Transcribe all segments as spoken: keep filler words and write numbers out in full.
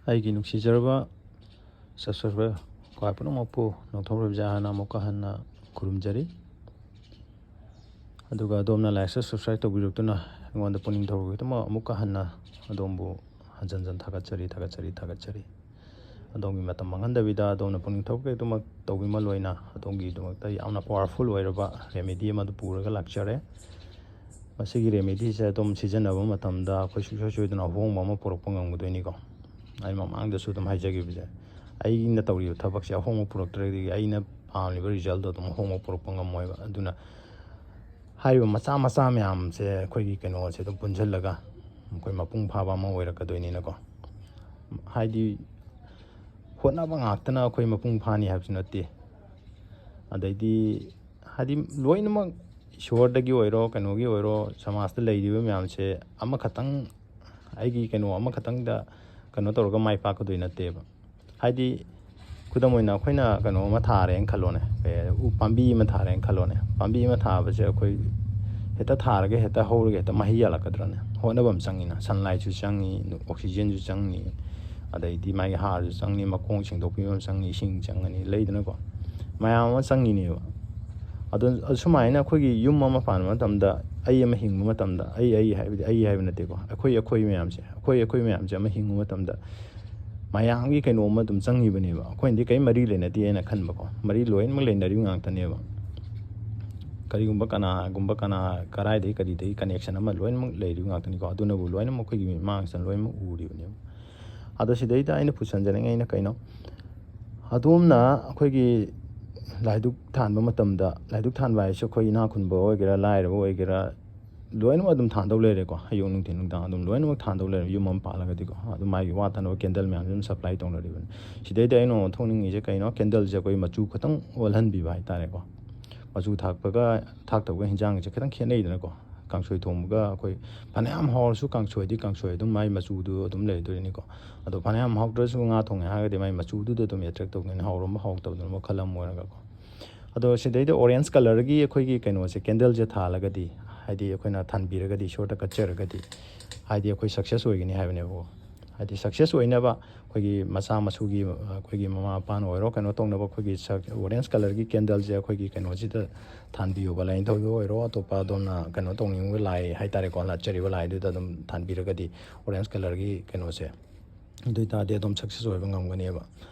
ꯑꯩꯒꯤ ꯅꯨꯡꯁꯤꯖꯔꯕ subscriber ꯈ꯭ꯋꯥꯏ ꯄꯨꯝꯅꯃꯛꯄꯨ ꯅꯣꯡꯊꯣꯡ ꯔꯣꯏꯕꯖꯥ ꯍꯥꯏꯅ ꯑꯃꯨꯛꯀ ꯍꯟꯅ ꯈꯨꯔꯨꯝꯖꯔꯤ꯫ ꯑꯗꯨꯒ ꯑꯗꯣꯝꯅ like, share, subscribe ꯇꯧꯕꯤꯔꯛꯇꯨꯅ ꯑꯩꯉꯣꯟꯗ ꯄꯨꯛꯅꯤꯡ ꯊꯧꯒꯠꯄꯒꯤꯗꯃꯛ ꯑꯃꯨꯛꯀ ꯍꯟꯅ ꯑꯗꯣꯝꯕꯨ ꯍꯟꯖꯟ ꯍꯟꯖꯟ ꯊꯥꯒꯠꯆꯔꯤ, ꯊꯥꯒꯠꯆꯔꯤ, ꯊꯥꯒꯠꯆꯔꯤ꯫ ꯑꯗꯣꯝꯒꯤ ꯃꯇꯝ ꯃꯥꯡꯍꯟꯗꯕꯤꯗ ꯑꯗꯣꯝꯅ ꯄꯨꯛꯅꯤꯡ ꯊꯧꯒꯠꯄꯒꯤꯗꯃꯛ ꯇꯧꯕꯤꯃꯜ ꯑꯣꯏꯅ ꯑꯗꯣꯝꯒꯤꯗꯃꯛꯇ ꯌꯥꯝꯅ powerful ꯑꯣꯏꯔꯕ remedy ꯑꯃꯗꯨ ꯄꯨꯔꯒ ꯂꯥꯛꯆꯔꯦ꯫ ꯃꯁꯤꯒꯤ remedyꯁꯦ ꯑꯗꯨꯝ ꯁꯤꯖꯤꯟꯅꯕ ꯃꯇꯝꯗ ꯑꯩꯈꯣꯏ ꯁꯨꯡꯁꯣꯏ ꯁꯣꯏꯗꯅ ꯑꯍꯣꯡꯕ ꯑꯃ ꯄꯨꯔꯛꯄ ꯉꯝꯒꯗꯣꯏꯅꯤꯀꯣ꯫ ꯑꯩ ꯃꯃꯥꯡꯗꯁꯨ ꯑꯗꯨꯝ ꯍꯥꯏꯖꯈꯤꯕꯁꯦ, ꯑꯩꯅ ꯇꯧꯔꯤꯕ ꯊꯕꯛꯁꯦ ꯑꯍꯣꯡꯕ ꯄꯨꯔꯛꯇ꯭ꯔꯒꯗꯤ ꯑꯩꯅ ꯄꯥꯝꯂꯤꯕ resultꯗꯣ ꯑꯗꯨꯝ ꯑꯍꯣꯡꯕ ꯄꯨꯔꯛꯄ ꯉꯝꯃꯣꯏꯕ꯫ ꯑꯗꯨꯅ ꯍꯥꯏꯔꯤꯕ ꯃꯆꯥ ꯃꯆꯥ ꯃꯌꯥꯝꯁꯦ ꯑꯩꯈꯣꯏꯒꯤ ꯀꯩꯅꯣꯁꯦ ꯑꯗꯨꯝ ꯄꯨꯟꯁꯤꯜꯂꯒ ꯑꯩꯈꯣꯏ ꯃꯄꯨꯡ ꯐꯥꯕ ꯑꯃ ꯑꯣꯏꯔꯛꯀꯗꯣꯏꯅꯤꯅꯀꯣ꯫ ꯍꯥꯏꯗꯤ ꯍꯣꯠꯅꯕ ꯉꯥꯛꯇꯅ ꯑꯩꯈꯣꯏ ꯃꯄꯨꯡ ꯐꯥꯅꯤ ꯍꯥꯏꯕꯁꯨ ꯅꯠꯇꯦ꯫ ꯑꯗꯩꯗꯤ ꯍꯥꯏꯗꯤ ꯂꯣꯏꯅꯃꯛ ꯏꯁꯣꯔꯗꯒꯤ ꯑꯣꯏꯔꯣ, ꯀꯩꯅꯣꯒꯤ ꯑꯣꯏꯔꯣ, ꯁꯃꯥꯖꯇ ꯂꯩꯔꯤꯕ ꯃꯌꯥꯝꯁꯦ ꯑꯃꯈꯛꯇꯪ, ꯑꯩꯒꯤ ꯀꯩꯅꯣ ꯑꯃꯈꯛꯇꯪꯗ ꯀꯩꯅꯣ ꯇꯧꯔꯒ ꯃꯥꯏ ꯄꯥꯛꯀꯗꯣꯏ ꯅꯠꯇꯦꯕ꯫ ꯍꯥꯏꯗꯤ ꯈꯨꯗꯝ ꯑꯣꯏꯅ ꯑꯩꯈꯣꯏꯅ ꯀꯩꯅꯣ ꯑꯃ ꯊꯥꯔꯦꯅ ꯈꯜꯂꯣꯅꯦ, ꯀꯩ ꯍꯥꯏ, ꯎ ꯄꯥꯝꯕꯤ ꯑꯃ ꯊꯥꯔꯦꯅ ꯈꯜꯂꯣꯅꯦ꯫ ꯄꯥꯝꯕꯤ ꯑꯃ ꯊꯥꯕꯁꯦ ꯑꯩꯈꯣꯏ ꯍꯦꯛꯇ ꯊꯥꯔꯒ ꯍꯦꯛꯇ ꯍꯧꯔꯒ ꯍꯦꯛꯇ ꯃꯍꯩ ꯌꯥꯜꯂꯛꯀꯗ꯭ꯔꯅꯦ? ꯍꯣꯠꯅꯕ ꯑꯃ ꯆꯪꯉꯤꯅ, sunlightꯁꯨ ꯆꯪꯉꯤ, oxygenꯁꯨ ꯆꯪꯉꯤ, ꯑꯗꯩꯗꯤ ꯃꯥꯒꯤ ꯍꯥꯔꯁꯨ ꯆꯪꯉꯤ, ꯃꯈꯣꯡ ꯁꯦꯡꯗꯣꯛꯄꯤꯕ ꯑꯃ ꯆꯪꯉꯤ, ꯏꯁꯤꯡ ꯆꯪꯉꯅꯤ, ꯂꯩꯗꯅꯀꯣ, ꯃꯌꯥꯝ ꯑꯃ ꯆꯪꯉꯤꯅꯦꯕ꯫ ꯑꯗꯣ ꯑꯁꯨꯃꯥꯏꯅ ꯑꯩꯈꯣꯏꯒꯤ ꯌꯨꯝ ꯑꯃ ꯄꯥꯟꯕ ꯃꯇꯝꯗ, ꯑꯩ ꯑꯃ ꯍꯤꯡꯕ ꯃꯇꯝꯗ, ꯑꯩ, ꯑꯩ ꯍꯥꯏꯕꯗꯤ ꯑꯩ ꯍꯥꯏꯕ ꯅꯠꯇꯦꯀꯣ, ꯑꯩꯈꯣꯏ, ꯑꯩꯈꯣꯏ ꯃꯌꯥꯝꯁꯦ, ꯑꯩꯈꯣꯏ, ꯑꯩꯈꯣꯏ ꯃꯌꯥꯝꯁꯦ ꯑꯃ ꯍꯤꯡꯕ ꯃꯇꯝꯗ ꯃꯌꯥꯝꯒꯤ ꯀꯩꯅꯣꯝꯃ ꯑꯗꯨꯝ ꯆꯪꯉꯤꯕꯅꯦꯕ꯫ ꯑꯩꯈꯣꯏꯅꯗꯤ ꯀꯔꯤꯝ ꯃꯔꯤ ꯂꯩꯅꯗꯦ ꯍꯥꯏꯅ ꯈꯟꯕꯀꯣ, ꯃꯔꯤ ꯂꯣꯏꯅꯃꯛ ꯂꯩꯅꯔꯤꯕ ꯉꯥꯛꯇꯅꯦꯕ꯫ ꯀꯔꯤꯒꯨꯝꯕ ꯀꯅꯥꯒꯨꯝꯕ ꯀꯅꯥ ꯀꯔꯥꯏꯗꯒꯤ ꯀꯔꯤꯗꯒꯤ connection ꯑꯃ ꯂꯣꯏꯅꯃꯛ ꯂꯩꯔꯤꯕ ꯉꯥꯛꯇꯅꯤꯀꯣ꯫ ꯑꯗꯨꯅꯕꯨ ꯂꯣꯏꯅꯃꯛ ꯑꯩꯈꯣꯏꯒꯤ ꯃꯤꯠꯃꯥꯡꯁꯤꯗ ꯂꯣꯏꯅꯃꯛ ꯎꯔꯤꯕꯅꯦꯕ꯫ ꯑꯗꯣ ꯁꯤꯗꯩꯗ ꯑꯩꯅ ꯄꯨꯁꯟꯖꯅꯤꯡꯉꯤ ꯑꯩꯅ ꯀꯩꯅꯣ, ꯑꯗꯣꯝꯅ ꯑꯩꯈꯣꯏꯒꯤ ꯂꯥꯏꯗꯨꯛ ꯊꯥꯟꯕ ꯃꯇꯝꯗ, ꯂꯥꯏꯗꯨꯛ ꯊꯥꯟꯕ ꯍꯥꯏꯁꯦ ꯑꯩꯈꯣꯏ ꯏꯅꯥꯛ ꯈꯨꯟꯕ ꯑꯣꯏꯒꯦꯔꯥ, ꯂꯥꯏꯔꯕ ꯑꯣꯏꯒꯦꯔꯥ, ꯂꯣꯏꯅꯃꯛ ꯑꯗꯨꯝ ꯊꯥꯟꯗꯧ ꯂꯩꯔꯦꯀꯣ꯫ ꯑꯌꯨꯛ, ꯅꯨꯡꯊꯤꯟ, ꯅꯨꯡꯗꯥꯡ ꯑꯗꯨꯝ ꯂꯣꯏꯅꯃꯛ ꯊꯥꯟꯗꯧ ꯂꯩꯔꯦ, ꯌꯨꯝ ꯑꯃ ꯄꯥꯜꯂꯒꯗꯤꯀꯣ꯫ ꯑꯗꯨ ꯃꯥꯒꯤ ꯋꯥꯠꯇꯅꯕ candle ꯃꯌꯥꯝꯁꯨ ꯑꯗꯨꯝ supply ꯇꯧꯅꯔꯤꯕꯅꯤ꯫ ꯁꯤꯗꯩꯗ ꯑꯩꯅ ꯑꯣꯟꯊꯣꯛꯅꯤꯡꯉꯤꯁꯦ ꯀꯩꯅꯣ, candleꯁꯦ ꯑꯩꯈꯣꯏ ꯃꯆꯨ ꯈꯇꯪ ꯑꯣꯜꯍꯟꯕꯤꯕ ꯍꯥꯏꯇꯥꯔꯦꯀꯣ꯫ ꯃꯆꯨ ꯊꯥꯛꯄꯒ ꯊꯥꯛꯇꯕꯒ ꯍꯤꯟꯖꯥꯡꯁꯦ ꯈꯤꯇꯪ ꯈꯦꯠꯅꯩꯗꯅꯀꯣ꯫ ꯀꯥꯡꯁꯣꯏ ꯊꯣꯡꯕꯒ ꯑꯩꯈꯣꯏ ꯐꯅꯌꯥꯝ ꯍꯥꯎꯔꯁꯨ ꯀꯥꯡꯁꯣꯏꯗꯤ ꯀꯥꯡꯁꯣꯏ ꯑꯗꯨꯝ ꯃꯥꯏ ꯃꯆꯨꯗꯨ ꯑꯗꯨꯝ ꯂꯩꯗꯣꯏꯅꯤꯀꯣ꯫ ꯑꯗꯣ ꯐꯅꯌꯥꯝ ꯍꯥꯎꯇ꯭ꯔꯁꯨ ꯉꯥ ꯊꯣꯡꯉꯦ ꯍꯥꯏꯔꯒꯗꯤ ꯃꯥꯏ ꯃꯆꯨꯗꯨꯗ ꯑꯗꯨꯝ attract ꯇꯧꯗꯣꯏꯅꯤ, ꯍꯥꯎꯔꯝꯕ ꯍꯥꯎꯇꯕꯗꯨꯅ ꯃꯈꯜ ꯑꯃ ꯑꯣꯏꯔꯒꯀꯣ꯫ ꯑꯗꯣ ꯁꯤꯗꯩꯗ orange colourꯒꯤ ꯑꯩꯈꯣꯏꯒꯤ ꯀꯩꯅꯣꯁꯦ, candleꯁꯦ ꯊꯥꯜꯂꯒꯗꯤ, ꯍꯥꯏꯗꯤ ꯑꯩꯈꯣꯏꯅ ꯊꯥꯟꯕꯤꯔꯒꯗꯤ, ꯏꯁꯣꯔꯗ ꯀꯠꯆꯔꯒꯗꯤ, ꯍꯥꯏꯗꯤ ꯑꯩꯈꯣꯏ success ꯑꯣꯏꯒꯅꯤ ꯍꯥꯏꯕꯅꯦꯕꯀꯣ꯫ ꯍꯥꯏꯗꯤ ꯁꯛꯁꯦꯁ ꯑꯣꯏꯅꯕ ꯑꯩꯈꯣꯏꯒꯤ ꯃꯆꯥ ꯃꯁꯨꯒꯤ, ꯑꯩꯈꯣꯏꯒꯤ ꯃꯃꯥ ꯃꯄꯥꯅ ꯑꯣꯏꯔꯣ, ꯀꯩꯅꯣ ꯇꯧꯅꯕ ꯑꯩꯈꯣꯏꯒꯤ ꯑꯣꯔꯦꯟꯖ ꯀꯂꯔꯒꯤ ꯀꯦꯟꯗꯜꯁꯦ ꯑꯩꯈꯣꯏꯒꯤ ꯀꯩꯅꯣꯁꯤꯗ ꯊꯥꯟꯕꯤꯌꯣꯕ, ꯂꯥꯏꯅꯤꯡꯊꯧꯗ ꯑꯣꯏꯔꯣ, ꯑꯇꯣꯞꯄ ꯑꯗꯣꯝꯅ ꯀꯩꯅꯣ ꯇꯧꯅꯤꯡꯕ ꯂꯥꯏ ꯍꯥꯏꯇꯥꯔꯦꯀꯣ, ꯂꯥꯠꯆꯔꯤꯕ ꯂꯥꯏꯗꯨꯗ ꯑꯗꯨꯝ ꯊꯥꯟꯕꯤꯔꯒꯗꯤ ꯑꯣꯔꯦꯟꯖ ꯀꯂꯔꯒꯤ ꯀꯩꯅꯣꯁꯦ, ꯑꯗꯨ ꯑꯣꯏꯇꯥꯔꯗꯤ ꯑꯗꯨꯝ ꯁꯛꯁꯦꯁ ꯑꯣꯏꯕ ꯉꯝꯒꯅꯦꯕ꯫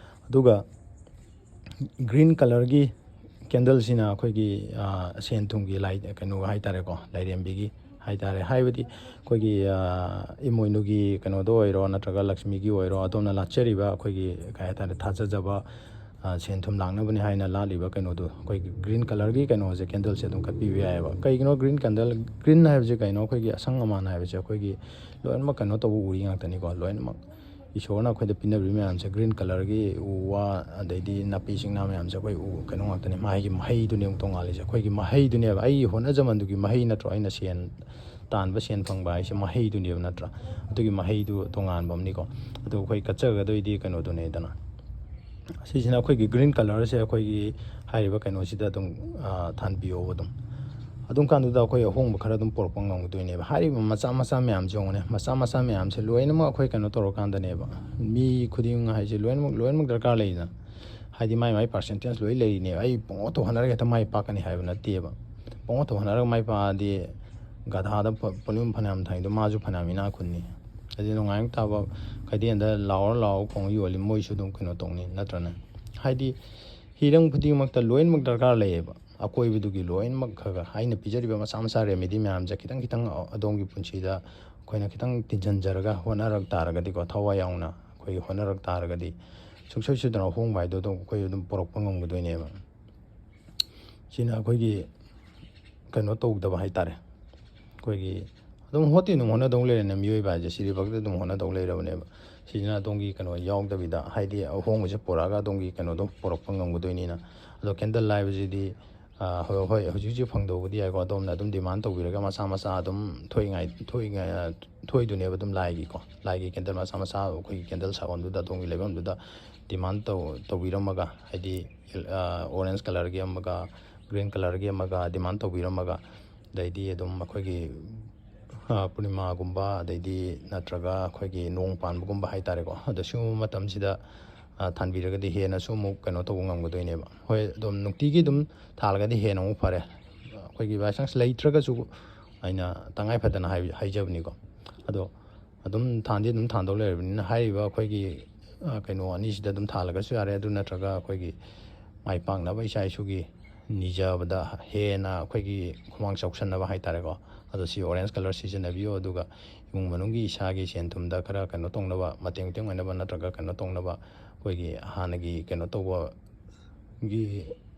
ꯑꯗꯨꯒ ꯒ꯭ꯔꯤꯟ ꯀꯂꯔꯒꯤ ꯀꯦꯟꯗꯜꯁꯤꯅ ꯑꯩꯈꯣꯏꯒꯤ, ꯑ, ꯁꯦꯟ ꯊꯨꯝꯒꯤ ꯂꯥꯏ, ꯀꯩꯅꯣ ꯍꯥꯏꯇꯥꯔꯦꯀꯣ, ꯂꯥꯏꯔꯦꯝꯕꯤꯒꯤ ꯍꯥꯏꯇꯥꯔꯦ, ꯍꯥꯏꯕꯗꯤ ꯑꯩꯈꯣꯏꯒꯤ, ꯑ, ꯏꯃꯣꯏꯅꯨꯒꯤ ꯀꯩꯅꯣꯗ ꯑꯣꯏꯔꯣ, ꯅꯠꯇ꯭ꯔꯒ ꯂꯛꯁꯃꯤꯒꯤ ꯑꯣꯏꯔꯣ, ꯑꯗꯣꯝꯅ ꯂꯥꯠꯆꯔꯤꯕ ꯑꯩꯈꯣꯏꯒꯤ, ꯀꯩ ꯍꯥꯏꯇꯥꯔꯦ, ꯊꯥꯖꯖꯕ, ꯑ, ꯁꯦꯟ ꯊꯨꯝ ꯂꯥꯛꯅꯕꯅꯤ ꯍꯥꯏꯅ ꯂꯥꯠꯂꯤꯕ ꯀꯩꯅꯣꯗꯣ, ꯑꯩꯈꯣꯏꯒꯤ ꯒ꯭ꯔꯤꯟ ꯀꯂꯔꯒꯤ ꯀꯩꯅꯣꯁꯦ, ꯀꯦꯟꯗꯜꯁꯦ ꯑꯗꯨꯝ ꯀꯠꯄꯤꯕ ꯌꯥꯏꯑꯕ꯫ ꯀꯩꯒꯤꯅꯣ ꯒ꯭ꯔꯤꯟ ꯀꯦꯟꯗꯜ, ꯒ꯭ꯔꯤꯟ ꯍꯥꯏꯕꯁꯦ ꯀꯩꯅꯣ? ꯑꯩꯈꯣꯏꯒꯤ ꯑꯁꯪ ꯑꯃꯥꯟ ꯍꯥꯏꯕꯁꯦ ꯑꯩꯈꯣꯏꯒꯤ ꯂꯣꯏꯅꯃꯛ ꯀꯩꯅꯣ ꯇꯧꯕ ꯎꯔꯤ ꯉꯥꯛꯇꯅꯤꯀꯣ, ꯂꯣꯏꯅꯃꯛ ꯏꯁꯣꯔꯅ ꯑꯩꯈꯣꯏꯗ ꯄꯤꯅꯕꯤꯔꯤ ꯃꯌꯥꯝꯁꯦ, ꯒ꯭ꯔꯤꯟ ꯀꯂꯔꯒꯤ ꯎ ꯋꯥ, ꯑꯗꯩꯗꯤ ꯅꯥꯄꯤ ꯁꯤꯡꯅꯥ ꯃꯌꯥꯝꯁꯦ ꯑꯩꯈꯣꯏ ꯎ ꯀꯩꯅꯣ ꯉꯥꯛꯇꯅꯤ꯫ ꯃꯥꯒꯤ ꯃꯍꯩꯗꯨꯅꯦꯕ ꯇꯣꯉꯥꯜꯂꯤꯁꯦ, ꯑꯩꯈꯣꯏꯒꯤ ꯃꯍꯩꯗꯨꯅꯦꯕ꯫ ꯑꯩꯒꯤ ꯍꯣꯠꯅꯖꯃꯟꯗꯨꯒꯤ ꯃꯍꯩ ꯅꯠꯇ꯭ꯔꯣ ꯑꯩꯅ ꯁꯦꯟ ꯇꯥꯟꯕ, ꯁꯦꯟ ꯐꯪꯕ ꯍꯥꯏꯁꯦ ꯃꯍꯩꯗꯨꯅꯦꯕ, ꯅꯠꯇ꯭ꯔꯥ? ꯑꯗꯨꯒꯤ ꯃꯍꯩꯗꯨ ꯇꯣꯉꯥꯟꯕ ꯑꯃꯅꯤꯀꯣ꯫ ꯑꯗꯨ ꯑꯩꯈꯣꯏ ꯀꯠꯆꯒꯗꯣꯏꯗꯤ ꯀꯩꯅꯣꯗꯨꯅꯦꯗꯅ꯫ ꯑꯁꯤꯁꯤꯅ ꯑꯩꯈꯣꯏꯒꯤ ꯒ꯭ꯔꯤꯟ ꯀꯂꯔꯁꯦ ꯑꯩꯈꯣꯏꯒꯤ ꯍꯥꯏꯔꯤꯕ ꯀꯩꯅꯣꯁꯤꯗ ꯑꯗꯨꯝ, ꯑ, ꯊꯥꯟꯕꯤꯌꯣꯕ ꯑꯗꯨꯝ꯫ ꯑꯗꯨꯝ ꯀꯥꯟꯗꯨꯗ ꯑꯩꯈꯣꯏ ꯑꯍꯣꯡꯕ ꯈꯔ ꯑꯗꯨꯝ ꯄꯨꯔꯛꯄ ꯉꯝꯒꯗꯣꯏꯅꯦꯕ꯫ ꯍꯥꯏꯔꯤꯕ ꯃꯆꯥ ꯃꯆꯥ ꯃꯌꯥꯝꯁꯦ ꯌꯦꯡꯉꯨꯅꯦ, ꯃꯆꯥ ꯃꯆꯥ ꯃꯌꯥꯝꯁꯦ ꯂꯣꯏꯅꯃꯛ ꯑꯩꯈꯣꯏ ꯀꯩꯅꯣ ꯇꯧꯔꯀꯥꯟꯗꯅꯦꯕ, ꯃꯤ ꯈꯨꯗꯤꯡ ꯍꯥꯏꯁꯦ ꯂꯣꯏꯅꯃꯛ, ꯂꯣꯏꯅꯃꯛ ꯗꯔꯀꯥꯔ ꯂꯩꯗꯅ꯫ ꯍꯥꯏꯗꯤ ꯃꯥꯏ ꯃꯥꯏ ꯄꯥꯔꯁꯦꯟꯇꯦꯖ ꯂꯣꯏ ꯂꯩꯔꯤꯅꯦꯕ꯫ ꯑꯩ ꯄꯪꯍꯣꯠꯇ ꯍꯣꯠꯅꯔꯒ ꯍꯦꯛꯇ ꯃꯥꯏ ꯄꯥꯛꯀꯅꯤ ꯍꯥꯏꯕ ꯅꯠꯇꯦꯕ꯫ ꯄꯪꯍꯣꯠꯇ ꯍꯣꯠꯅꯔꯒ ꯃꯥꯏ ꯄꯥꯛꯑꯗꯤ ꯒꯙꯥꯗ ꯄꯣ-, ꯄꯣꯠꯂꯨꯝ ꯐꯅꯌꯥꯝ ꯊꯥꯏꯗꯣ ꯃꯥꯁꯨ ꯐꯅꯌꯥꯝ ꯏꯅꯥꯛ ꯈꯨꯟꯅꯤ꯫ ꯑꯗꯨ ꯅꯨꯡꯉꯥꯏ ꯇꯥꯕ ꯀꯩꯊꯦꯜꯗ ꯂꯥꯎꯔ ꯂꯥꯎꯔ ꯈꯣꯡꯉ ꯌꯣꯜꯂꯤ, ꯃꯣꯏꯁꯨ ꯑꯗꯨꯝ ꯀꯩꯅꯣ ꯇꯧꯅꯤ, ꯅꯠꯇ꯭ꯔꯅꯦ? ꯍꯥꯏꯗꯤ ꯍꯤꯔꯝ ꯈꯨꯗꯤꯡꯃꯛꯇ ꯂꯣꯏꯅꯃꯛ ꯗꯔꯀꯥꯔ ꯂꯩꯌꯦꯕ꯫ ꯑꯀꯣꯏꯕꯗꯨꯒꯤ ꯂꯣꯏꯅꯃꯛ ꯈꯔ ꯈꯔ ꯑꯩꯅ ꯄꯤꯖꯔꯤꯕ ꯃꯆꯥ ꯃꯆꯥ ꯔꯦꯃꯦꯗꯤ ꯃꯌꯥꯝꯁꯦ ꯈꯤꯇꯪ ꯈꯤꯇꯪ ꯑꯗꯣꯝꯒꯤ ꯄꯨꯟꯁꯤꯗ ꯑꯩꯈꯣꯏꯅ ꯈꯤꯇꯪ ꯇꯤꯟꯁꯤꯟꯖꯔꯒ ꯍꯣꯠꯅꯔꯛ ꯇꯥꯔꯒꯗꯤꯀꯣ, ꯊꯋꯥꯏ ꯌꯥꯎꯅ ꯑꯩꯈꯣꯏ ꯍꯣꯠꯅꯔꯛ ꯇꯥꯔꯒꯗꯤ ꯁꯨꯡꯁꯣꯏ ꯁꯣꯏꯗꯅ ꯑꯍꯣꯡꯕ ꯍꯥꯏꯗꯣ ꯑꯗꯨꯝ ꯑꯩꯈꯣꯏ ꯑꯗꯨꯝ ꯄꯨꯔꯛꯄ ꯉꯝꯒꯗꯣꯏꯅꯦꯕ꯫ ꯁꯤꯅ ꯑꯩꯈꯣꯏꯒꯤ ꯀꯩꯅꯣ ꯇꯧꯗꯕ ꯍꯥꯏꯇꯥꯔꯦ꯫ ꯑꯩꯈꯣꯏꯒꯤ ꯑꯗꯨꯝ ꯍꯣꯠꯇꯤ ꯑꯗꯨꯝ ꯍꯣꯠꯅꯗꯧ ꯂꯩꯔꯦꯅꯦ, ꯃꯤꯑꯣꯏꯕ ꯍꯥꯏꯁꯦ ꯁꯤꯗ꯭ꯔꯤꯐꯥꯎꯗꯤ ꯑꯗꯨꯝ ꯍꯣꯠꯅꯗꯧ ꯂꯩꯔꯕꯅꯦꯕ꯫ ꯁꯤꯁꯤꯅ ꯑꯗꯣꯝꯒꯤ ꯀꯩꯅꯣ ꯌꯥꯎꯗꯕꯤꯗ, ꯍꯥꯏꯗꯤ ꯑꯍꯣꯡꯕꯁꯦ ꯄꯨꯔꯛꯑꯒ ꯑꯗꯣꯝꯒꯤ ꯀꯩꯅꯣꯗꯣ ꯄꯨꯔꯛꯄ ꯉꯝꯒꯗꯣꯏꯅꯤꯅ꯫ ꯑꯗꯣ ꯀꯦꯟꯗꯜ ꯍꯥꯏꯕꯁꯤꯗꯤ, ꯑ, ꯍꯣꯏ, ꯍꯣꯏ, ꯍꯧꯖꯤꯛ ꯍꯧꯖꯤꯛ ꯐꯪꯗꯕꯕꯨꯗꯤ ꯌꯥꯏꯀꯣ, ꯑꯗꯣꯝꯅ ꯑꯗꯨꯝ ꯗꯤꯃꯥꯟ ꯇꯧꯕꯤꯔꯒ ꯃꯆꯥ ꯃꯆꯥ ꯑꯗꯨꯝ ꯊꯣꯛꯏꯉꯥꯏ, ꯊꯣꯛꯏꯉꯥꯏ, ꯊꯣꯛꯏꯗꯨꯅꯦꯕ ꯑꯗꯨꯝ ꯂꯥꯏꯒꯤꯀꯣ, ꯂꯥꯏꯒꯤ ꯀꯦꯟꯗꯜ ꯃꯆꯥ ꯃꯆꯥ ꯑꯩꯈꯣꯏꯒꯤ ꯀꯦꯟꯗꯜ ꯁꯥꯐꯝꯗꯨꯗ ꯑꯗꯣꯝꯒꯤ ꯂꯩꯐꯝꯗꯨꯗ ꯗꯤꯃꯥꯟ ꯇꯧ-, ꯇꯧꯕꯤꯔꯝꯃꯒ, ꯍꯥꯏꯗꯤ, ꯑ, ꯑꯣꯔꯦꯟꯖ ꯀꯂꯔꯒꯤ ꯑꯃꯒ ꯒ꯭ꯔꯤꯟ ꯀꯂꯔꯒꯤ ꯑꯃꯒ ꯗꯤꯃꯥꯟ ꯇꯧꯕꯤꯔꯝꯃꯒ, ꯑꯗꯩꯗꯤ ꯑꯗꯨꯝ ꯑꯩꯈꯣꯏꯒꯤ ꯄꯨꯔꯅꯤꯃꯥꯒꯨꯝꯕ, ꯑꯗꯩꯗꯤ ꯅꯠꯇ꯭ꯔꯒ ꯑꯩꯈꯣꯏꯒꯤ ꯅꯣꯡ ꯄꯥꯟꯕꯒꯨꯝꯕ ꯍꯥꯏꯇꯥꯔꯦꯀꯣ꯫ ꯑꯗꯣ ꯁꯤꯒꯨꯝꯕ ꯃꯇꯝꯁꯤꯗ ꯊꯥꯟꯕꯤꯔꯒꯗꯤ ꯍꯦꯟꯅꯁꯨ ꯑꯃꯨꯛ ꯀꯩꯅꯣ ꯇꯧꯕ ꯉꯝꯒꯗꯣꯏꯅꯦꯕ꯫ ꯍꯣꯏ, ꯑꯗꯨꯝ ꯅꯨꯡꯇꯤꯒꯤ ꯑꯗꯨꯝ ꯊꯥꯜꯂꯒꯗꯤ ꯍꯦꯟꯅ ꯑꯃꯨꯛ ꯐꯔꯦ꯫ ꯑꯩꯈꯣꯏꯒꯤ by chance ꯂꯩꯇ꯭ꯔꯒꯁꯨ ꯑꯩꯅ ꯇꯉꯥꯏ ꯐꯗꯅ ꯍꯥꯏ-, ꯍꯥꯏꯖꯕꯅꯤꯀꯣ꯫ ꯑꯗꯣ ꯑꯗꯨꯝ ꯊꯥꯟꯗꯤ ꯑꯗꯨꯝ ꯊꯥꯟꯗꯧ ꯂꯩꯔꯕꯅꯤꯅ, ꯍꯥꯏꯔꯤꯕ ꯑꯩꯈꯣꯏꯒꯤ ꯀꯩꯅꯣ ꯑꯅꯤꯁꯤꯗ ꯑꯗꯨꯝ ꯊꯥꯜꯂꯒꯁꯨ ꯌꯥꯔꯦ꯫ ꯑꯗꯨ ꯅꯠꯇ꯭ꯔꯒ ꯑꯩꯈꯣꯏꯒꯤ ꯃꯥꯏ ꯄꯥꯛꯅꯕ ꯏꯆꯥ ꯏꯁꯨꯒꯤ ꯅꯤꯖꯕꯗ ꯍꯦꯟꯅ ꯑꯩꯈꯣꯏꯒꯤ ꯈꯨꯃꯥꯡ ꯆꯥꯎꯁꯟꯅꯕ ꯍꯥꯏꯇꯥꯔꯦꯀꯣ꯫ ꯑꯗꯣ ꯁꯤ orange colour ꯁꯤꯖꯤꯟꯅꯕꯤꯌꯨ꯫ ꯑꯗꯨꯒ ꯏꯃꯨꯡ ꯃꯅꯨꯡꯒꯤ ꯏꯁꯥꯒꯤ ꯁꯦꯟ ꯊꯨꯝꯗ ꯈꯔ ꯀꯩꯅꯣ ꯇꯧꯅꯕ, ꯃꯇꯦꯡ ꯃꯇꯦꯡ ꯑꯣꯏꯅꯕ ꯅꯠꯇ꯭ꯔꯒ ꯀꯩꯅꯣ ꯇꯧꯅꯕ, ꯑꯩꯈꯣꯏꯒꯤ ꯍꯥꯟꯅꯒꯤ ꯀꯩꯅꯣ ꯇꯧꯕꯒꯤ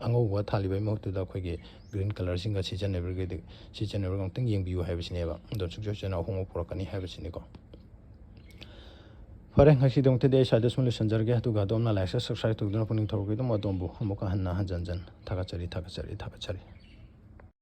ꯑꯉꯧꯕ ꯊꯥꯜꯂꯤꯕꯒꯤ ꯃꯍꯨꯠꯇꯨꯗ ꯑꯩꯈꯣꯏꯒꯤ green colourꯁꯤꯡꯒ ꯁꯤꯖꯤꯟꯅꯕꯤꯔꯒꯗꯤ, ꯁꯤꯖꯤꯟꯅꯕꯤꯔꯒ ꯑꯃꯨꯛꯇꯪ ꯌꯦꯡꯕꯤꯌꯨ ꯍꯥꯏꯕꯁꯤꯅꯦꯕ꯫ ꯑꯗꯣ ꯁꯨꯡꯁꯣꯏ ꯁꯣꯏꯗꯅ ꯑꯍꯣꯡꯕ ꯄꯨꯔꯛꯀꯅꯤ ꯍꯥꯏꯕꯁꯤꯅꯤꯀꯣ꯫ ꯐꯔꯦ, ꯉꯁꯤꯗꯃꯛꯇꯗꯤ ꯑꯩ ꯁ꯭ꯋꯥꯏꯗ ꯁꯨꯝ ꯂꯣꯏꯁꯤꯟꯖꯔꯒꯦ꯫ ꯑꯗꯨꯒ ꯑꯗꯣꯝꯅ like, share, subscribe ꯇꯧꯗꯨꯅ ꯄꯨꯛꯅꯤꯡ ꯊꯧꯒꯠꯄꯤꯗꯨꯅ ꯑꯗꯣꯝꯕꯨ ꯑꯃꯨꯛꯀ ꯍꯟꯅ ꯍꯟꯖꯟ ꯍꯟꯖꯟ ꯊꯥꯒꯠꯆꯔꯤ, ꯊꯥꯒꯠꯆꯔꯤ, ꯊꯥꯒꯠꯆꯔꯤ꯫